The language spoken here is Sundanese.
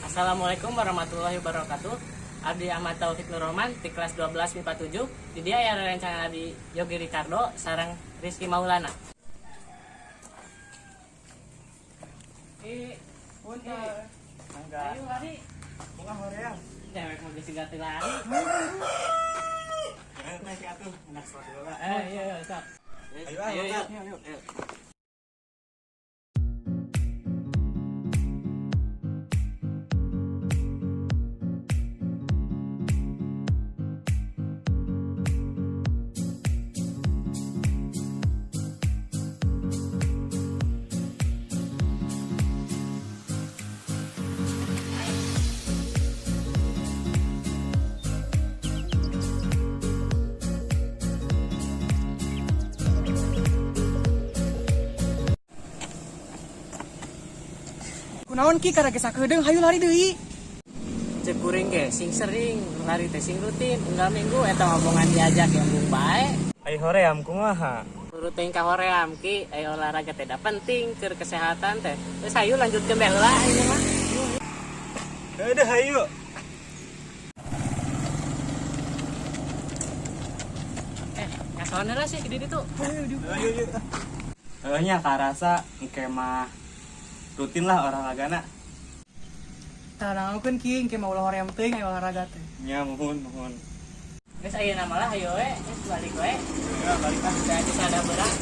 Assalamualaikum warahmatullahi wabarakatuh. Abdi Ahmad Taufik Nurrohman di kelas 12 MIPA 7. Di dieu aya rencana di Yogi Ricardo sareng Rizky Maulana. Punten. Ayo lari. Bunga hoream. Dewek mau geus ganti lari. Naik atuh, enak sholat dulu lah. Eh, iya, iya, sok. Ayo, Ayo, ayo, ayo. ayo. Ayo. Kunaon, Ki, karena geus sakedeung, hayu lari deui. Cek kuring ge sing sering lari teh, sing rutin. Unggal minggu eta ngomongan diajak ya embung bae. Ai hoream kumaha? Rutin ka hoream, Ki, ayo olahraga teh da penting keur kesehatan teh. Terus ayo lanjutkeun bae heula ini mah. Udah, hayu. Eh, ngasoan heula sih di ditu. Ayo, ayo. Heuh nya, karasa engke mah rutin lah olahragana. Tah, dangukeun, Ki, engke mah ulah hoream teuing aya olahraga teh. Nya, muhun muhun. Geus, ayeuna mah lah, hayu we, geus balik we. Ya, balik ah. Da geus ada beurang.